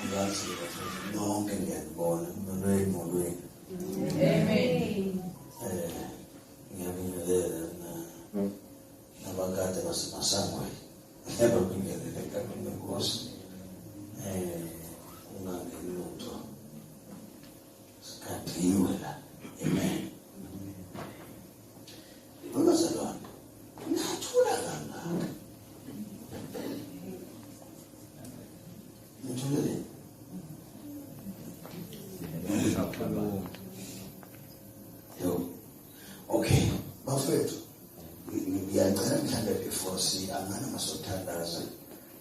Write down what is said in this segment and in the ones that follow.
Angazi bafethu nonke ngiyanibona molweni molweni. Amen. Ngiyabingelela na nabakade basemasangweni. Ngiyabingelela egameni lenkosi. Kungangeni lutho. Sikadiwe la. Amen. Bazalwane, nathula kangaka. Nithulele. Yo. Okay, bafethu. Ngiyacela mhlambe before si angana masothandaza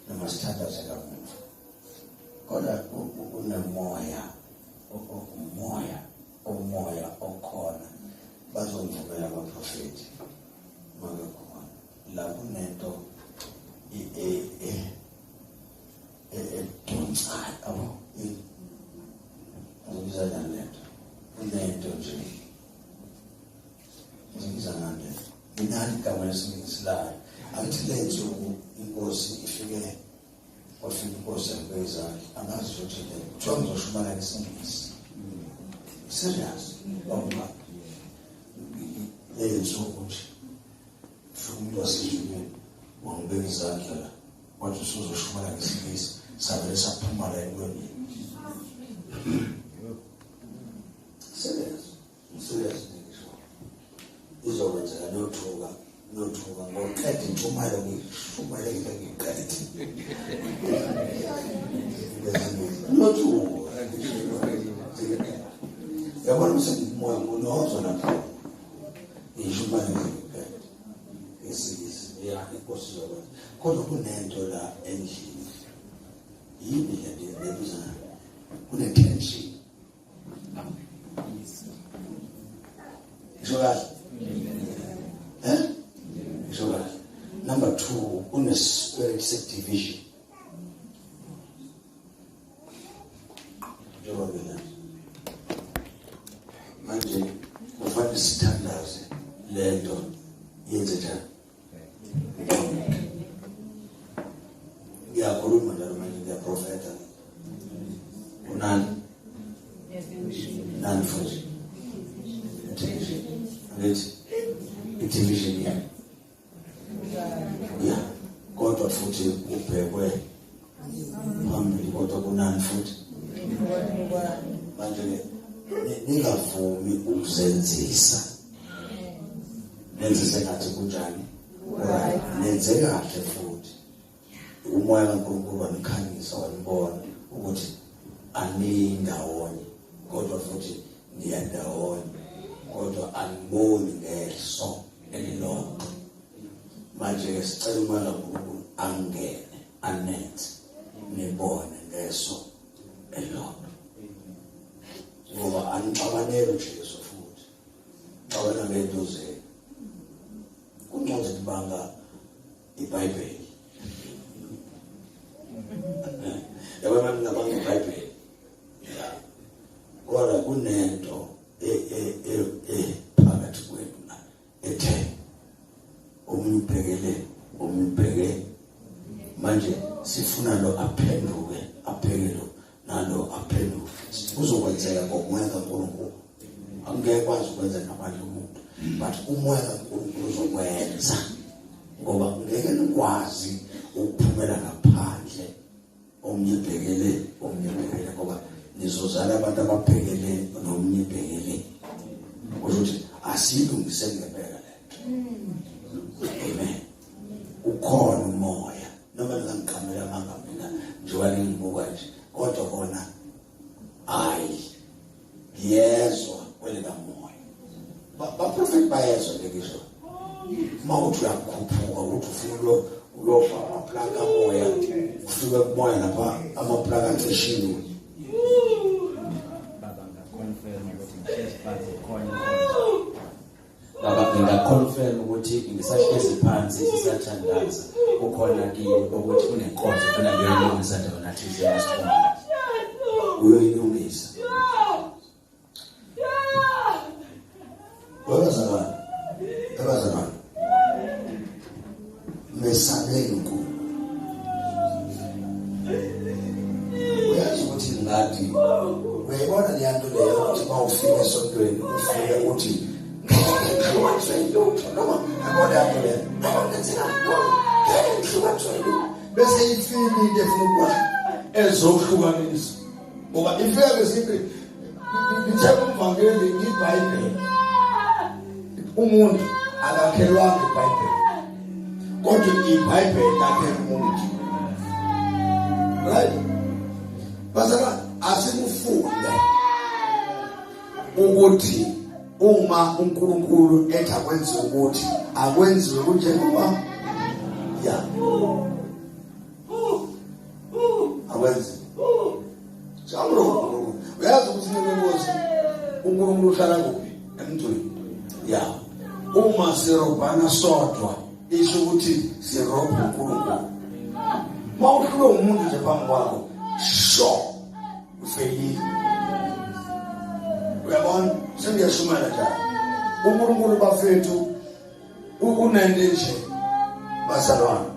noma sithandaze kamuva. Kodwa kunemoya umoya umoya okhona bazongivumela abaprofeti mabekhona la kunento edonsayo yabo ngibiza njani lento kunento nje ngibiza ngani lento inani igama lesingisi layo angithi le nsuku inkosi ifike kwafika inkosi yabeka izandla angazi ukuthi le kuthiwa ngizoshumayela ngesingisi serious ngoba le nsuku nje fika umuntu wasezulwini wangibeka izandla la wathi usuzoshumayela ngesingisi savele saphuma la entweni serious serious ngisho izokwenzeka niyothuka niyothuka ngoqeda intshumayelo ngishumayele ngize ngiqede niyothuka yabona mse moya ngunozwa lapho ngishumayele ngize ngiqede ngesingisi ya inkosi izokwenza kodwa kunento la endlini yini le nto lebiza kune-tension ngisho kahle ngisho kahle number 2 kune spirit se division njengoba mina manje kufanele sithandaze lento yenze njani ngiyakhuluma njalo manje ngiyaprofetha unani nani futhi division angithi i-division ya ya kodwa futhi kubhekwe phambili kodwa kunani futhi manje ningavumi ukuzenzisa nenze sengathi kunjani right nenze kahle futhi umoya kaNkulunkulu wanikhanyisa wanibona ukuthi anindawonye kodwa futhi niyandawonye kodwa aniboni ngeso elilodwa manje ke sicela umoya kaNkulunkulu angene anenze nibone ngeso elilodwa ngoba anixabaneli uJesu futhi xabana ngento zenu kungcono kubanga iBhayibheli yabona manje ngabanga iBhayibheli ya kodwa kunento phakathi kwethu la ethe omunye ubhekele omunye ubheke manje sifuna lo aphenduke abheke lo nalo aphenduke kuzokwenzeka ngomoya kaNkulunkulu angeke kwazi ukwenza ngaphandle umuntu but umoya kaNkulunkulu uzokwenza ngoba ngeke nikwazi ukuphumela ngaphandle omunye ebhekele omunye ebhekele ngoba nizozala abantu ababhekele nomunye ebhekele kusho ukuthi asiyilungise ngempela lento amen ukhona umoya noma ningangiqhamela amanga mina njengoba ningibuka nje kodwa kona hayi ngiyezwa kwelikamoya baprofeti bayezwa nje ngisho uma uthi uyakhuphuka ukuthi ufuna uyofa amaplaka amoya ufike kumoya lapha amaplaka acishiwe baba ngaconfirm ukuthi ngihlezi phansi khona inkonzo baba ngingaconfirm ukuthi ngisahlezi phansi sisathandaza kukhona kimi ukuthi kunenkonzo funa ngiyoyilungisa ndawana thize masikhona uyoyilungisa webazalwane ebazalwane mesabeni uNkulunkulu uyazi ngadi uyayibona leya nto leyo ukuthi uma ufika esontweni ufike uthi ngeke ngihlukaniswe yilutho noma yabona leya nto leyo noma ngenzeka ngeke ngihlukaniswe yilutho bese ifika into efuna ukwakha ezohlukanisa ngoba ifika ngesimpi ngithe umvangeli ibhayibheli umuntu akakhelwanga ibhayibheli kodwa ibhayibheli lakhela umuntu right bazalwane asikufunde ukuthi uma uNkulunkulu ethi akwenziwe ukuthi akwenziwe kunjengoba ya akwenziwe Jamro uyazi ukuthi inkosi uNkulunkulu uhlala kuphi emntwini ya uma sirobhana sodwa isho ukuthi sirobha uNkulunkulu uma uhlulwe umuntu nje phambi kwakho sho ufelile uyabona sengiyashumela njalo uNkulunkulu bafethu unento nje bazalwane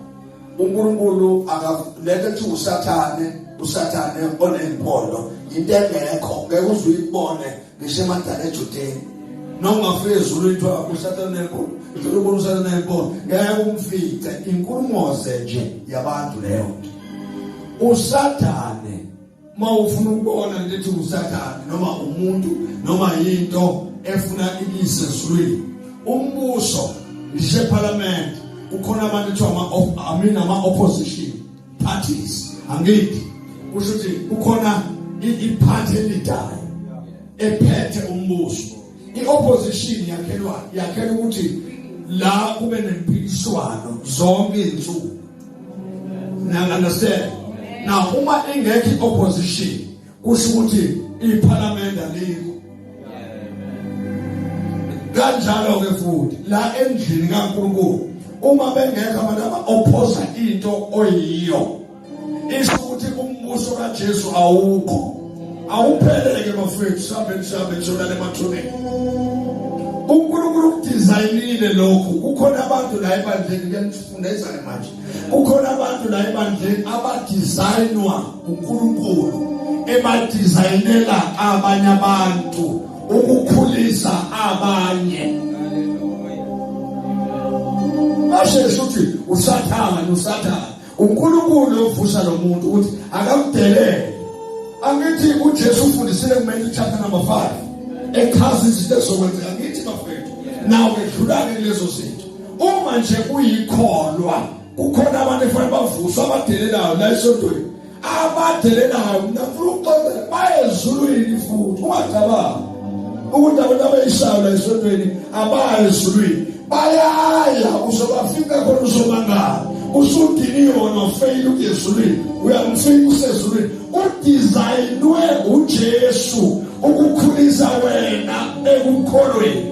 uNkulunkulu akalento ethi usathane usathane onempondo into engekho ngeke uze uyibone ngisho emadala ejudeni noma ungafika ezulwini kuthiwa usathane onempondo ngicela ubona usathane onempondo ngeke umfice inkulumo-ze nje yabantu leyo nto usathane uma ufuna ukubona into ethi usathane noma umuntu noma yinto efuna ikuyise ezulwini umbuso ngisho eParliament kukhona abantu kuthiwa ama I mean ama opposition parties angithi kusho ukuthi kukhona i-party elidayo ephethe umbuso i-opposition yakhelwa yakhela ukuthi la kube nempikiswano zonke izinsuku na understand now uma ingekho i-opposition kusho ukuthi iphalamende alikho kanjalo ke futhi la endlini kaNkulunkulu uma bengekho abantu aba-opposa into oyiyo isho ukuthi umbuso kaJesu awukho awuphelele ke bafethu sihambe sihambe siyolala emathuneni uNkulunkulu ukudizayinile lokhu kukhona abantu la ebandleni ngiyanifundisa ke manje kukhona abantu la ebandleni abadizayinwa uNkulunkulu ebadizayinela abanye abantu ukukhulisa abanye basheshe ukuthi usathane usathane uNkulunkulu ovusa lo muntu ukuthi akamdelele angithi uJesu ufundisile kuMatthew chapter number 5 echaza izinto ezizokwenzeka ngithi bafethu nawe edlula-ke kulezo zinto uma nje uyikholwa kukhona abantu efanele bavuswe abadelelayo la esontweni abadelelayo mina ngifuna ukuxoxela baye ezulwini futhi ungacabangi ukuthi abantu abayisayo la esontweni abaya ezulwini bayaya uzobafika khona uzomangala usudiniwe wena ufeyile ukuya ezulwini uyamfika usezulwini udizayinwe uJesu ukukhulisa wena ekukholweni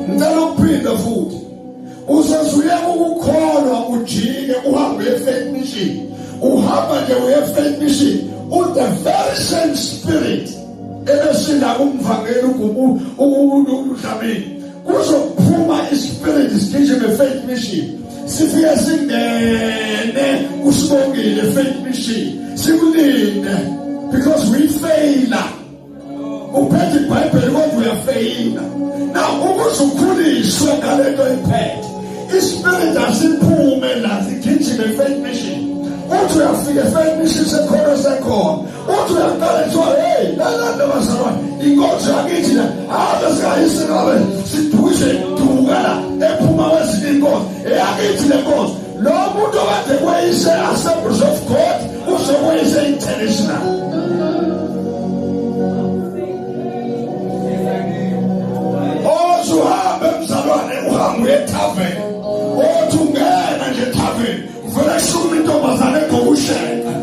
ngicela ukuphinda futhi Uzoze ukukholwa ujike uhambe uye faith mission. Uhamba nje uye faith mission with the very same spirit ebesinda kumvangeli ugubu uDlamini. Kuzophuma ispirit sigijime faith mission. Sifike singene kusibongile faith mission. Sikulinde because we fail. Uphethe iBhayibheli kodwa uyafeyila. Now ukuze ukhuliswe ngale nto iphethe. Ispirit asiphume la sigijime faith mission. Uthi uyafika faith mission sekhona sekhona. Uthi uyaqala kuthiwa hey la la nto bazalwane inkonzo yakithi la ave singayise ngabe sidukise duka la ephuma kwezinye inkonzo eyakithi le nkonzo lo muntu okade kweyise Assemblies of God uzokweyise international ozuhambe mzalwane uhambe uye ethaveni othi ungena nje ethaveni uvele shuma intombazane egqoka usheka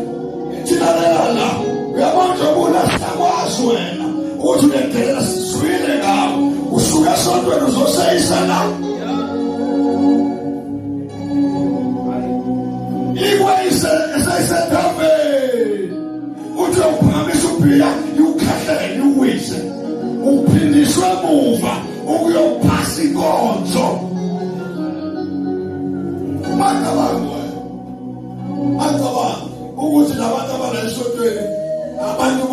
thina lela la uyabona nje ubuna siyakwazi wena ukuthi unedelela sizwile ngawo usuke esontweni uzoseyisa la ikweyise eseyisethaveni uthi uyophakamisa ubhiya iwukhahlele iwuwise uphindiswe emuva ukuyophasa inkonzo ungacabanga.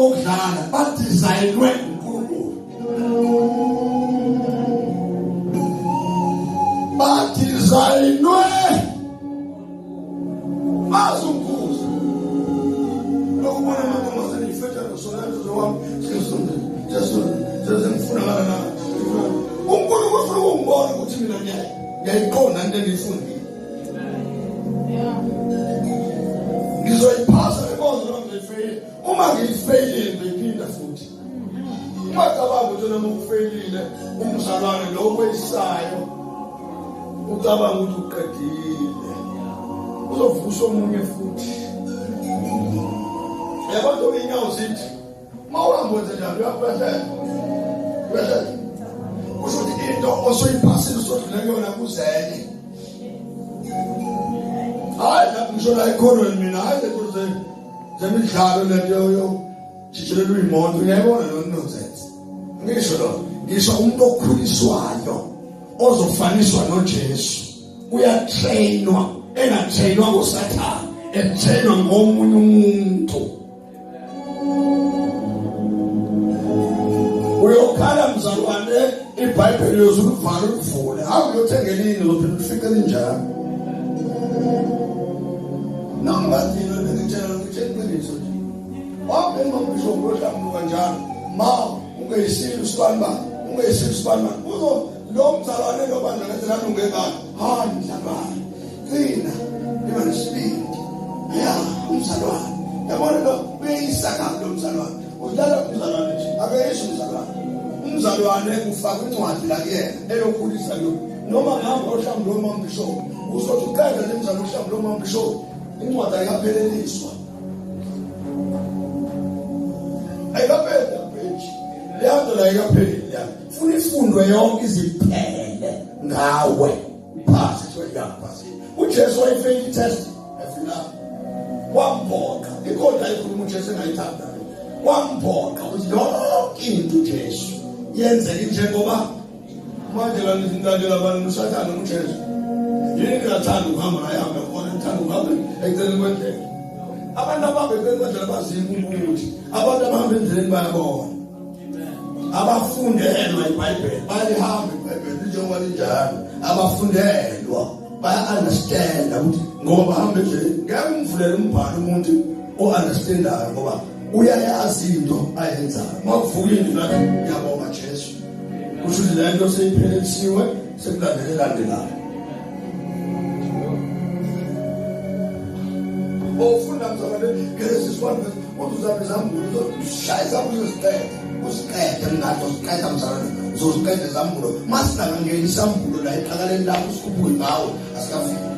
Abokudlala badesignwe uNkulunkulu. Badesignwe azunguza. Lokubona amantombazane ifetha nosona wami sesingifuna ngala. uNkulunkulu ufuna ukungibona ukuthi mina ngiyayiqonda into engiyifundile. Ngizoyiphasa lenkonzo noma ngizoyifeyila. Uma ngiyifeyilile ngiyiphinda futhi. Ungacabanga ukuthi noma ufeyilile umzalwane lo oweyisayo ucabanga ukuthi uqedile. Uzovusa omunye futhi. Yabona ntoba inyawo zithi uma uhamba wenze njalo uyakhwehlela. Uyakhwehlela. Kusho ukuthi into osoyiphasile usodlule kuyona kuzenye. Hayi lapho ngisho la ekhonweni mina hayi lento zemidlalo lento yo jijilelwa imoto uyayibona lo nonsense. Ngisho lo ngisho umuntu okhuliswayo ozofaniswa noJesu uyatrainwa engatrainwa ngoSathane etrainwa ngomunye umuntu. Uyokhala mzalwane iBhayibheli uyozulivala ulivule hawu uyothenga elinye uzophinda ufice linjalo. Noma ngadinwa ngitshela ngitshela iqiniso nje. Wabhema umbishophu ohlambuluka njalo ma ungeyisile usibani bani ungeyisile usibani bani uzo lo mzalwane lo bandla ngendlela alunge ngayo. Hayi mzalwane qina iba nesibindi ya umzalwane yabona lo uyeyisa kabi lo mzalwane udlala umzalwane nje akeyisi umzalwane. Umzalwane ufaka incwadi la kuyena eyokhulisa lo noma ngihamba ohlambuluka lo mambishophu uzothi uqeda le mzalwane ohlambuluka lo mambishophu incwadi ayikapheleliswa ayikapheli page leyanto la ayikapheli la funa ifundwe yonke iziphele ngawe uphase kuthiwa iyaphasile. uJesu wayifeyila i-test efila wamphoqa ikhona ayikhuluma uJesu engayithanda wamphoqa ukuthi yonke into uJesu yenzeke njengoba manje la nizinlandela abantu uSathane uJesu yini ngingathanda ukuhamba naye hambe khona ngithanda ukuhamba eceleni kwendlela. Abantu abahamba eceleni kwendlela bazima ukuthi abantu abahamba endleleni bayabona. Abafundelwa iBhayibheli bayalihamba iBhayibheli njengoba linjalo. Abafundelwa baya-understanda ukuthi ngoba bahamba endleleni. Ngeke umvulele umbhalo umuntu o-understandayo ngoba uyayazi into ayenzayo. Uma kuvuka into nathi ngiyabonga Jesu. Kusho ukuthi le nto seyiphelelisiwe sekulandela elandelayo. Ofunda mzalwane Genesis 1 verse uthi uzabe izambulo uzoshaya izambulo uziqede uziqede mngadi uziqeda mzalwane uzoziqeda izambulo masingakangeni isambulo la eqakaleni lakho usikhuphuke ngawe asikafiki.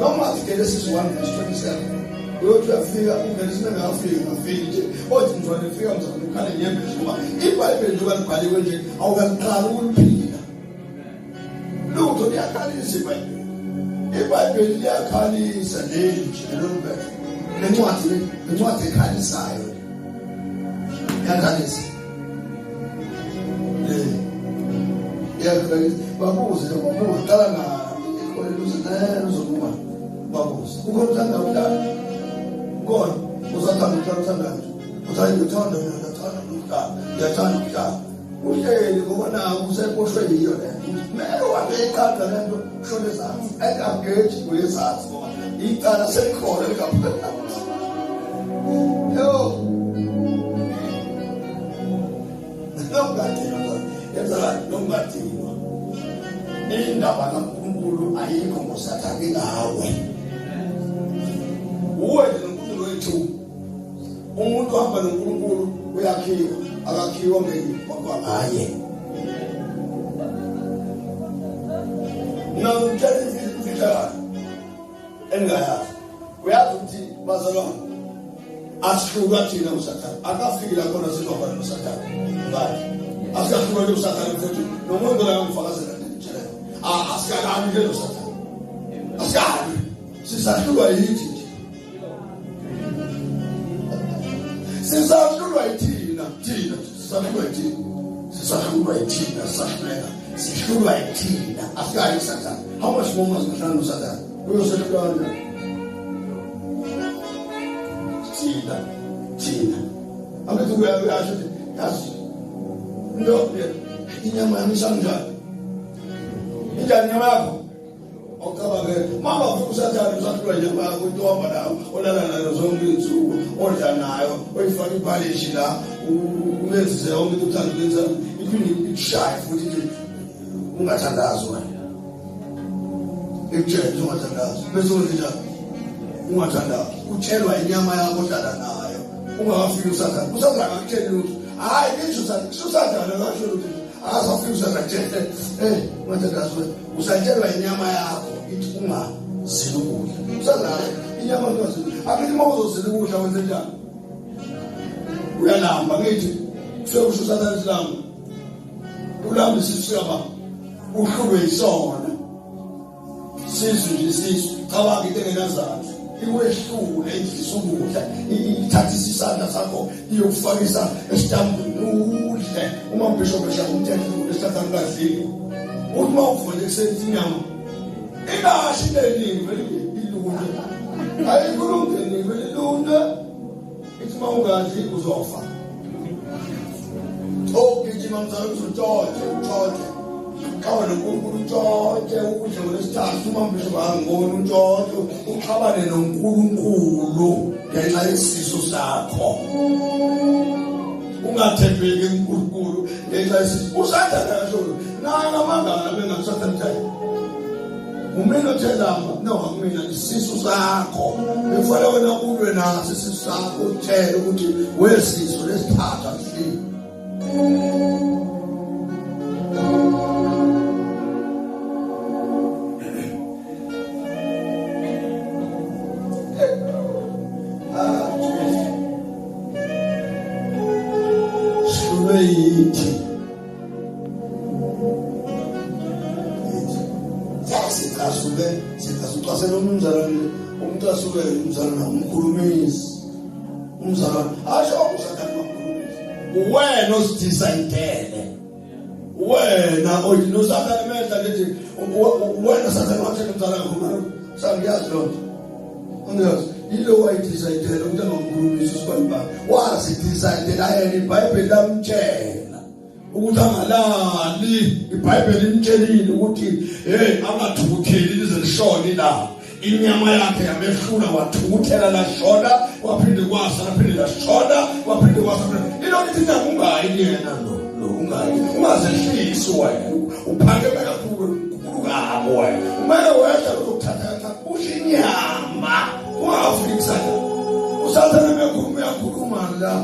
Noma Genesis 1 verse 27 uyothi uyafika uGenesis engakafiki ngafiki nje othi mzalwane fika mzalwane ukhale nyembezi ngoba iBhayibheli njengoba libhaliwe nje awukaliqali ukuliphila. Lutho liyakhalisa iBhayibheli. iBhayibheli liyakhalisa leli nje lolu bheke. Lencwadi lencwadi ekhalisayo. Iyakhalisa. Le. Iyakhalisa. Babuze babuze qala nga ikhona uzokuba uzokuba babuze. Ukhona uthanda ukudlala. Ukhona uzathanda ukudlala uthanda nje. Uthanda uthanda uthanda ukudlala. Uyathanda ukudlala. Uhleli ngoba nawo useboshwe yiyo le nto. Kumele uhambe eqaqa le nto ushone ezansi. Engageji uyezansi ngoba icala selikhona likaphela. Yo. Nongadinwa yenzakala nongadinwa. Indaba kaNkulunkulu ayikho ngoSathane ngawe. Uwe nje noNkulunkulu wethu. Umuntu ohamba noNkulunkulu uyakhiwa, akakhiwa ngaye. Mina ngitshela imfihlakalo engingayazi. Uyazi ukuthi bazalwane asihlulwa thina uSathane. Akafiki la khona sizohamba noSathane. Ngani? Asikahlulwa nje uSathane futhi nomuntu la ngifakazela ngitshela. Asikalali nje noSathane. Asikali. Sisahlulwa yithi nje. Sisahlulwa yithina, thina sisahlulwa yithina. Sisahlulwa yithina, sisahluleka. Sihlulwa yithina. Asikayi uSathane. How much more must uhlala noSathane? Uyosehlulwa kanjani? Thina, thina. Angithi uyasho ukuthi yazi lo inyama yami isanjani. Injani inyama yakho? Awucabange mama ufika usathane usahlulwa inyama yakho into ohamba nayo olala nayo zonke iy'nsuku odla nayo oyifaka iphalishi la uyenzise yonke into uthanda ukuyenza iphinde ikushaye futhi nje ungathandazi wena ikutshele ungathandazi bese wenze njani ungathandazi utshelwa inyama yakho ohlala nayo ungakafiki usathane usathane akakutsheli lutho hhayi ngisho usathane akasho lutho akazafika usathane akutshele ungathandazi wena usatshelwa inyama yakho ithi ungazili ukudla usathane inyama ungazili akithi uma uzozila ukudla wenze njani uyalamba ngithi kusuke kusho usathane silamba ulamba isisu sikababa uhlulwe yisona sisu nje sisu cabanga into engenazandla ikwehlule idlisa ukudla ithathisa isandla sakho iyokufakisa esitambweni udle uma mbhishobhi eshaya umthetho esithatha ungadlile uthi uma uvule ekuseni inyama ingashi into eningi vele ilunge ayikhulumi eningi vele ilunge ithi uma ungadli uzofa ogijima mzala uzotshontshe utshontshe xawa noNkulunkulu utshontshe udle ngolwesithathu uma mbisho bangiboni utshontshe uxabane noNkulunkulu ngenxa yesiso sakho ungathembeki kuNkulunkulu ngenxa yesiso usathane akasho naye ngamangala bengakusathane mthayi umina othelamba no akumina isisu sakho bekufanele wena ulwe naso isisu sakho utshele ukuthi wesisu lesithathu akuhleli Sihlulwe yithi sicasuke sicasukasela umzalwane umcasuke umzalwane umkhulumisi umzalwane asho umzalwane umkhulumisi uwena ozidisayidele wena oyinosakane mehla ngithi wena sathane wathena umzalwane khuluma sangiyazi loo nto angiyazi yilo wayidisayidele ukuthi angamkhulumisi usibalibani wazidisayidela yena ibhayibheli lamtshela ukuthi angalali iBhayibheli imtshelile ukuthi hey angathukutheli lize lishone ilanga inyama yakhe yamehlula wathukuthela lashona waphinde kwasa laphinde lashona waphinde kwasa ilo lithi inyama ungayi kuyena lo lo ungayi ungazehlisi wena uphakeme kakhulu kakhulu kabi wena umele wehla uzokuthatha thatha usho inyama ungafiki kusatha usathane mekhuluma uyakhuluma la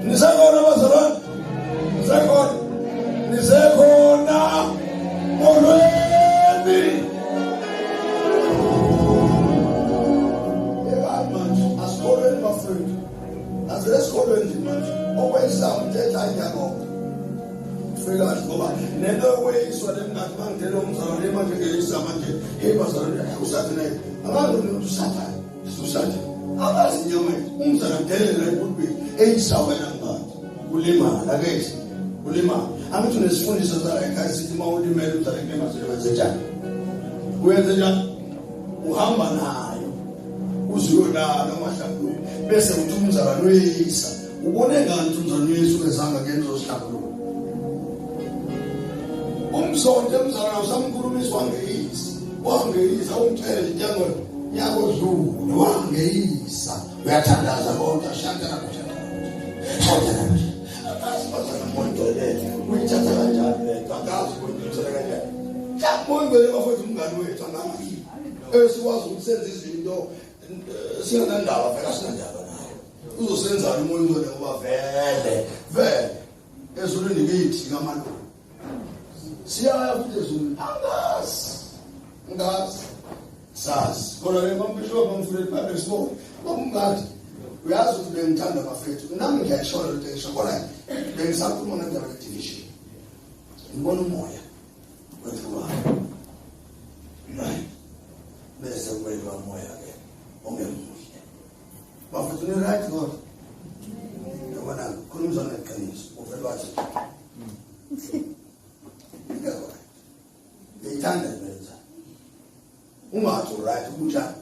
Nisekhona bazalwane? Nisekhona? Nisekhona? Molweni! Yebani manje, asikolweni bafowethu. Asele esikolweni nje manje. Okweyisa umthetho ayiyabonga. Fika ngoba nento yokweyiswa le mngathi bangidele umzalwane manje ngeyisa manje. Hey bazalwane, usathane. Abantu usathane. Usathane. Abazi inyama yethu. Umzalwane udelela epulpiti eyisa wena mngadi. Ulimala ke. Ulimala. Angithi unesifundiso sala ekhaya sithi uma ulimele umzalwane kulimazile wenze njani? Uyenze njani? Uhamba nayo. Uzuyolala ungahlambuluki. Bese uthi umzalwane uyeyisa. Ubone ngani ukuthi umzalwane uyeyisa ungezanga kuyena uzozihlambulula? Umsonto umzalwane usamkhulumisa wangeyisa. Wangeyisa umtshele inyango nyaka odlule wangeyisa. Uyathandaza kodwa shanta lapho. Shanta lapho. Akazi bazana moyingcwele uyithatha kanjani lento akazi uyithatha kanjani. Moyingcwele bafowethu umngani wethu angazi. Esikwazi ukusenza izinto singanandaba vele asinandaba naye. Uzosenzani umoya ongcwele ngoba vele vele ezulwini kithi ngamalungu. Siyaya futhi ezulwini angazi. Angazi. Sazi. Kodwa ke bambisho bamfundela iBhayibheli sibonge. Ngokungathi uyazi ukuthi bengithanda bafethu. Nami ngiyayisho lento esho kodwa bengisakhuluma ngendaba ye-division. Ngibona umoya wehlukana. Right. Bese kubelwa umoya ke ongemuhle. Bafethu ni right kodwa. Yabona khuluma zona iqiniso uvele wathi. Ngiyakwazi. Ngiyithanda. Kunjani?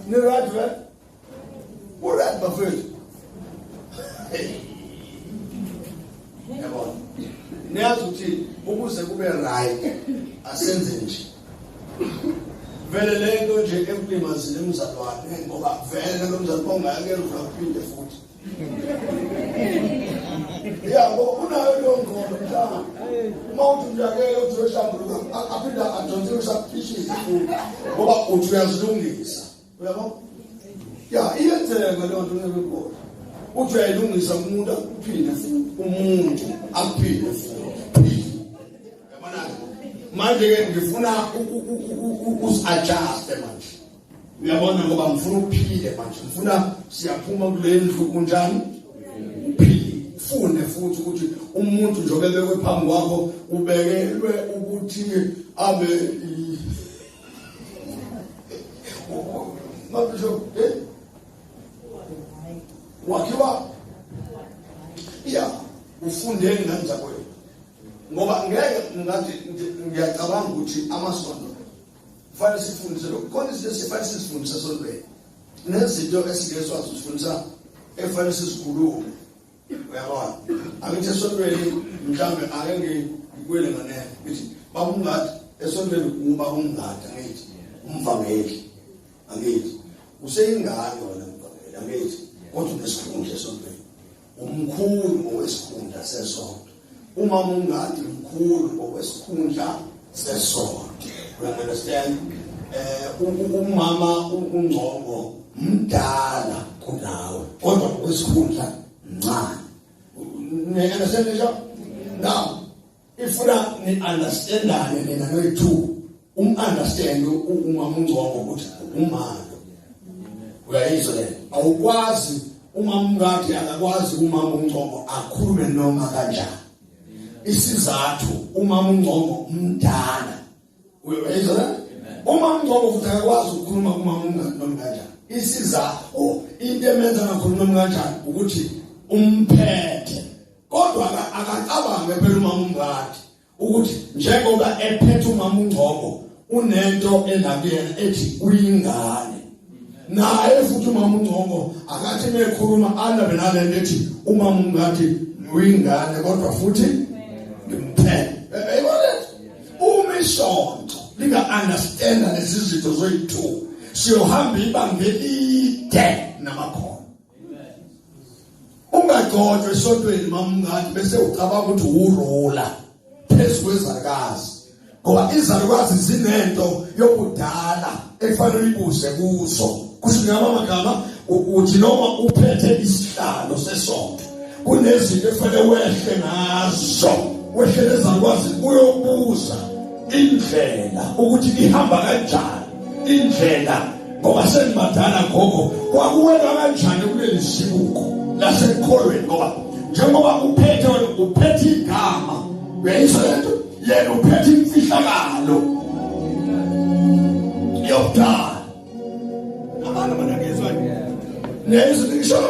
Ni right vele? Uright bafethu. Yabona. Niyazi ukuthi ukuze kube right asenze nje. Vele lento nje ekulimazile umzalwane ngoba vele lo mzalwane ongayakela uzaphinde futhi. Ya ngoba unayo leyo ngqondo mhlawumbe. Uma uthi ujakele uthi uyohlambuluka aphinda adonse usaphishise futhi ngoba uthi uyazilungisa. Uyabo? Ya iyenzeka leyo nto ngeke khona. Uthi uyayilungisa umuntu akuphinde futhi umuntu akuphinde futhi. Yabona manje ke ngifuna usi-adjuste manje. Uyabona ngoba ngifuna uphile manje. Ngifuna siyaphuma kule ndlu kunjani? Uphile. Ufunde futhi ukuthi umuntu njengoba ebekwe phambi kwakho ubekelwe ukuthi abe Mabisho, eh? Wakhiwa ya ufundeni ngani zakwenu ngoba ngeke ngathi ngiyacabanga ukuthi amasonto kufanele sifundise lokho khona izinto esifanele sizifundise esontweni nezinto esingeke sikwazi ukuzifundisa ekufanele sizikhulume. Uyabona, angithi esontweni mhlawumbe ake ngikwele nganene ngithi baba umngadi esontweni ubaba umngadi angithi umvangeli angithi useyingane wena mvangeli angithi kodwa unesikhundla esontweni umkhulu ngokwesikhundla sesonto umama umngadi mkhulu ngokwesikhundla sesonto. You understand? Umama uNgcongo mdala kunawe kodwa ngokwesikhundla mncane. Ne understand nje? Now ifuna ni understandane nina noyi-two, um-understand umama uNgcongo ukuthi umama uyayizwa le awukwazi umama umngadi akakwazi umama uNgcongo akhulume noma kanjani. Isizathu umama uNgcongo mdala. Uyayizwa le? Umama uNgcongo futhi akakwazi ukukhuluma kumama umngadi noma kanjani. Isizathu into emenza angakhulumi noma kanjani ukuthi umphethe. Kodwa akacabange phela umama umngadi ukuthi njengoba ephethe umama uNgcongo unento elakuyena ethi uyingane. Naye futhi umama uNgcongo akathi mekhuluma alabe nalento ethi umama umngadi uyingane kodwa futhi ngimphethe. Eyibona uma isonto linga understand lezi zinto zoyi-two siyohamba ibanga elide namakhono. Ungagcotshwa esontweni mama umngadi bese ucabanga ukuthi urola phezu kwezalukazi ngoba izalukazi zinento yokudala ekufanele uyibuze kuzo. Kusho ngama amagama uthi noma uphethe isihlalo sesonto kunezinto ekufanele wehle ngazo, wehlele ezalukazi uyobuza indlela ukuthi ihamba kanjani indlela ngoba sengibadala gogo kwakuwelwa kanjani kuleli zibuko lasekholweni ngoba njengoba uphethe wena uphethe igama uyayizwa lento yena uphethe imfihlakalo yobudala. Abantu banangizwa nezwi ngisho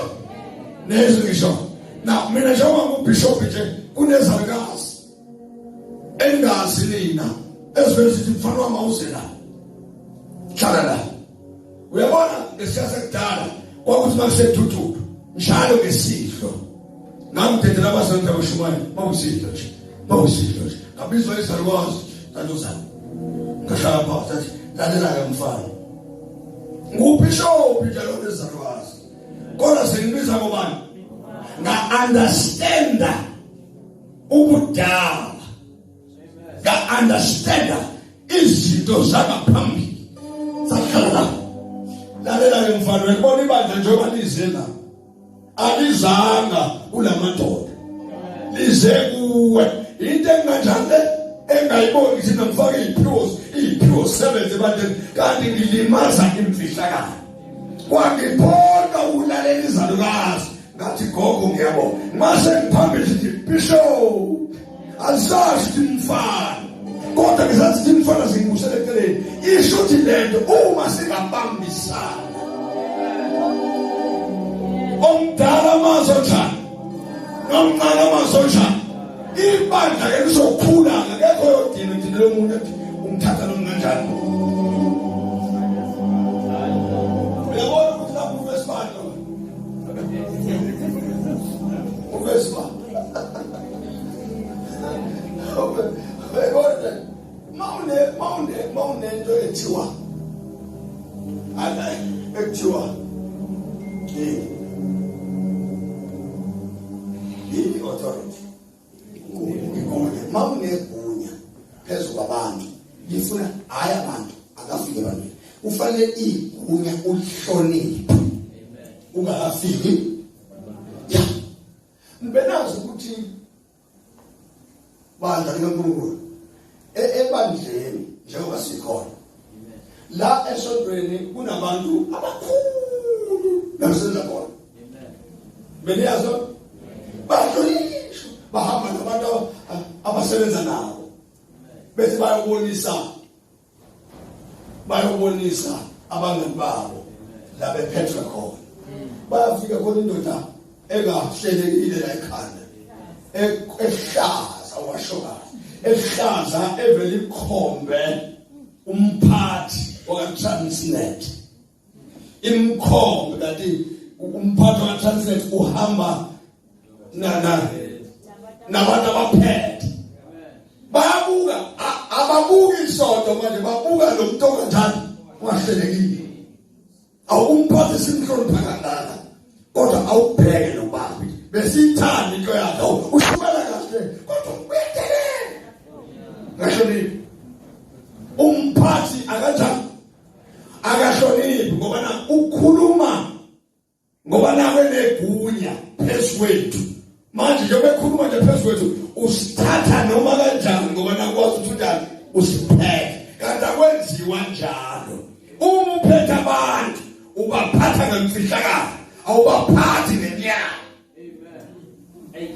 nezwi ngisho na mina njengoba ngubishop nje kunezalukazi engazi nina ezivele sithi mfana wami awuze la hlala la. Uyabona ngesikhathi sakudala kwakuthi makusethuthuthu njalo ngesidlo ngangidedela abazali abashumayela bawusidlo nje bawusidlo nje ngabizwa izalukazi zantuzana ngahlala phansi athi lalela-ke mfana ngubhishophi njalo nezalukazi kodwa sengibiza ngobani nga-understanda ubudala nga-understanda izinto zangaphambili zahlala la. Lalela-ke mfana uyakubona ibandla njengoba lize la alizanga kulamadoda lize kuwe into enganjani le engayiboni ngithi ngifake iy'phiwo sebenze ebandleni kanti ngilimaza imfihlakalo. Kwangiphoqa ukulalela izalukazi ngathi gogo ngiyabonga mase ngiphambili sithi bishop azazi ukuthi mfana kodwa ngizazi ukuthi mfana zingibusele eceleni isho ukuthi lento uma singabambisana omdala amazi onjani nomncane amazi onjani ibandla ke lizokhula akekho yodina udinele umuntu ethi umthatha noma kanjani. Ekuthiwa ekuthiwa yini authority igunya. Mawunegunya phezu kwabantu lifuna hayi abantu akafike ebantwini, kufanele igunya ulihloniphe ungakafiki. Ya ngibenazi ukuthi bandla likaNkulunkulu ebandleni njengoba sikhona la esontweni kunabantu abakhulu nabasebenza khona. Beniyazi bahlonishwa, bahamba nabantu abasebenza nabo bethi bayobonisa abangani babo la bephethwe khona. Bayafika khona indoda engahlelekile la ekhanda, ehlaza washo kahle, ehlaza evele ikhombe umphathi wakaTransnet, imkhombe kanti umphathi wakaTransnet uhamba nabantu abaphethe. Bayabuka, ababuki isonto manje, babuka lo muntu onganjani ungahlelekile. Awumphathi simhlonipha kangaka, kodwa awubheke nobaba besiyithanda into yakhe, ushumela kahle kodwa uyadelela. Ngahloniphi umphathi akanjani, akahloniphi ngoba na ukhuluma ngoba nawe negunya phezu kwethu. Manje njengoba ekhuluma nje phezu kwethu usithatha noma kanjani ngoba nakwazi ukuthi unjani usiphethe, kanti akwenziwa njalo. Uma uphethe abantu ubaphatha ngemfihlakalo, awubaphathi ngenyama. Amen.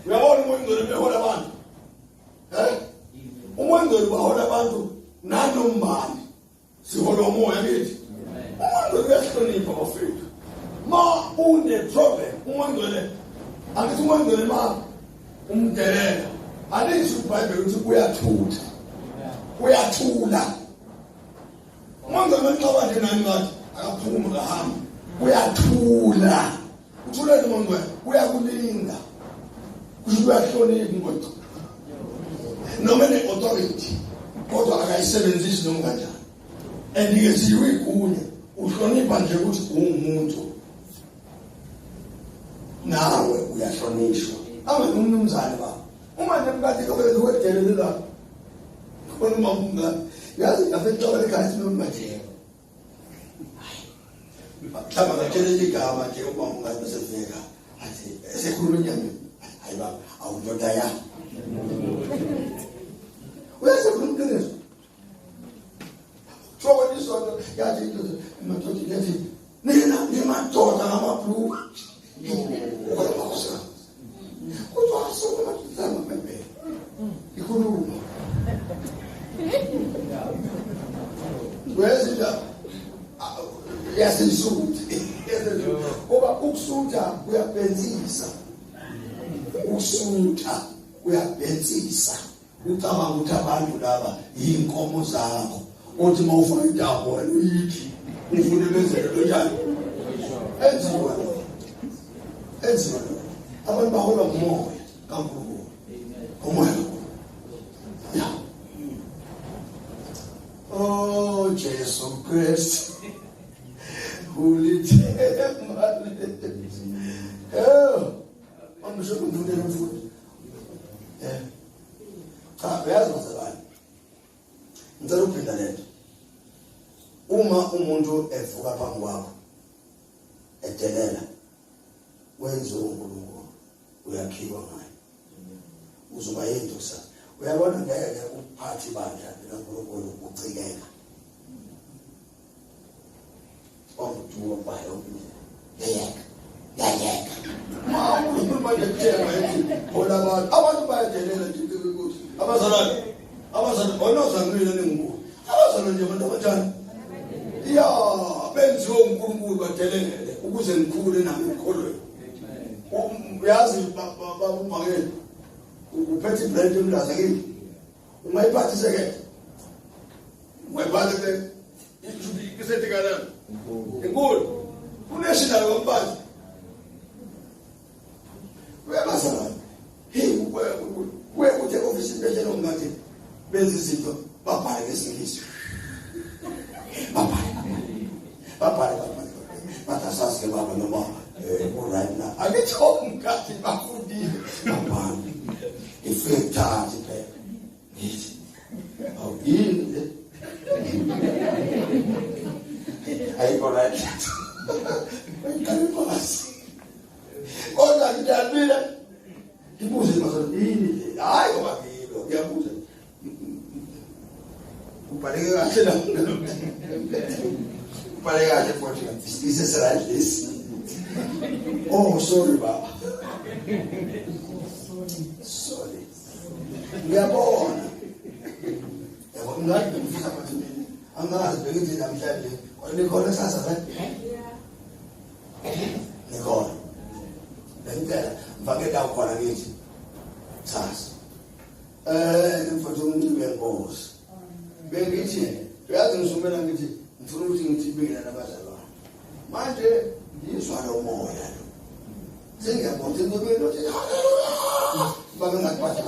Uyabona umoya ongcwele ubehola abantu, umoya ongcwele ubahola abantu nanombani, siholwa umoya kithi. Umoya ongcwele uyahlonipha bafethu. Ma une problem umoya ongcwele, angithi umoya ongcwele ma umdelela, alisho iBhayibheli ukuthi uyathutha, uyathula. Umoya ongcwele manixaba nje nani ngathi akaphumi akahambi, uyathula. Uthulele umoya ongcwele, uyakulinda, kusho ukuthi uyahlonipha umoya noma ne-authority kodwa akayisebenzisi noma kanjani. Enikeziwe igunya, uhlonipha nje ukuthi ungumuntu nawe uyahlonishwa. Angumnumzane baba, uma nje mkade lokho wedelele la khona uma umngane yazi ngafethola ekhaya sinomajelo mhlawumbe ngatshela igama nje uma umngane besefika athi esekhuluma enyameni, hayi baba awundoda ya uyasekhuluma iqiniso. Kuthiwa isonto yathi madoda yathi nina nimadoda ngamabhluku kodwa asekumadoda amabhebhe ikhuluma wezinja yasisutha ngoba ukusutha kuyabhenzisa, ukusutha kuyabhenzisa. Ucabanga ukuthi abantu laba yinkomo zakho, uthi mawufuna intambo wena uyithi ufuna benzele kanjani? Enziwa lo, enziwa lo. Abantu baholwa ngumoya kaNkulunkulu, umoya kaNkulunkulu. Ya oh Jesu Kristu ulithemba lethu. Angisho ukuvunela mfundi. Cha uyazi bazalwane, ngicela ukuphinda lento. Uma umuntu evuka phambi kwakho edelela, wenziwe uNkulunkulu, uyakhiwa ngaye, uzoba yinto kusasa. Uyabona ngeke uphathe ibandla likaNkulunkulu ucikeka onguduwa kwayo yayeka yayeka. Ma uNkulunkulu manje kutshela ethi hola abantu, abantu bayadelela nje ukuthi abazalwane, abazalwane onozangile ningunkulu, abazalwane nje abantu abanjani ya benziwe uNkulunkulu badelele ukuze ngikhule nami ngikholwe. Uyazi baba umvangeli uphethe ibrand emlaza kini, ungayiphathise ke, ungayiphathise isethi kanani inkulu unational womfazi uyabazalwane. Hey, uye kuthi ofisini beshela umngane Benza izinto babhale ngesiNgisi. Babhale. Babhale babhale. Bathi asazi ke baba noma right na. Angithi ngathi bafundile. Babhale. Ifike kuthatha iphepha. Ngithi awu yini le? Ayikho right. Bayiqale phansi. Kodwa ngiyalile. Ngibuze bazalwane yini le? Hayi ngoba ngilo ngiyabuza. Ubhaleke kahle la. Ubhaleke kahle futhi this is right this. Oh sorry baba. Sorry. Ngiyabona. Yabo ngathi ngifisa manje mina angazi bengithi namhlanje kodwa nikhona kusasa vele. Nikhona. Bengicela mfake dawo khona ngithi kusasa. Mfowethu umncimbi wenkosi. Bengithi uyazi ngisumela ngithi ngifuna ukuthi ngithi bingela nabazalwane. Manje ngizwa lo moya lo. Sengiyabona ukuthi into haleluya. Babe ngathi bathi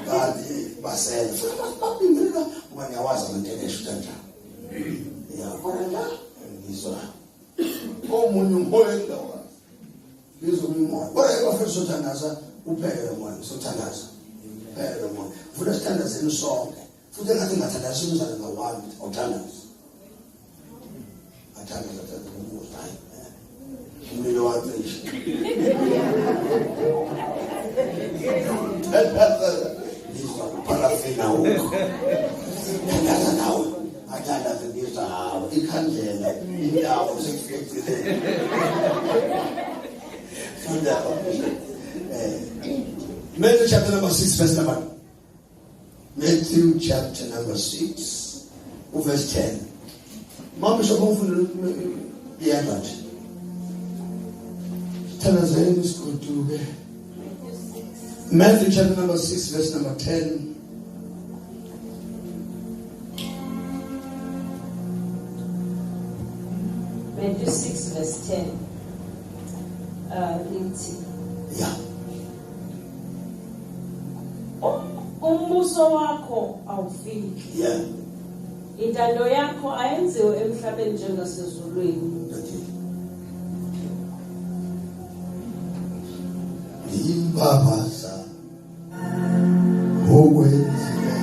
kanti basele. Babingelela ngoba ngiyawazi amantelesho kanjani. Ya kodwa ngizwa omunye umoya engawazi. Ngizwa umoya. Kodwa ke bafethu sothandaza uphele lo moya sothandaza. Phele lo moya. Mfuna sithandazeni sonke. Futhi engathi ngathandaza umzali ngawami awuthandaza. Athandaza athandaza umuzi hayi. Umlilo wacisha. Ngizwa upharafina ukho. Thandaza nawe. Athandaze ngizwa hawo ikhandlela indawo sekufike ekugcineni. Funda. Matthew chapter number 6 verse number Matthew chapter number 6 verse 10. Mama sokufunda iyanda nje. Thandazeni sigoduke. Matthew chapter number 6 verse number 10. Matthew 6 verse 10. Ithi Yeah. Umbuso wakho awufiki. Yeah. Intando yakho ayenziwe emhlabeni njengasezulwini. Okay. Imbabaza okwenzile.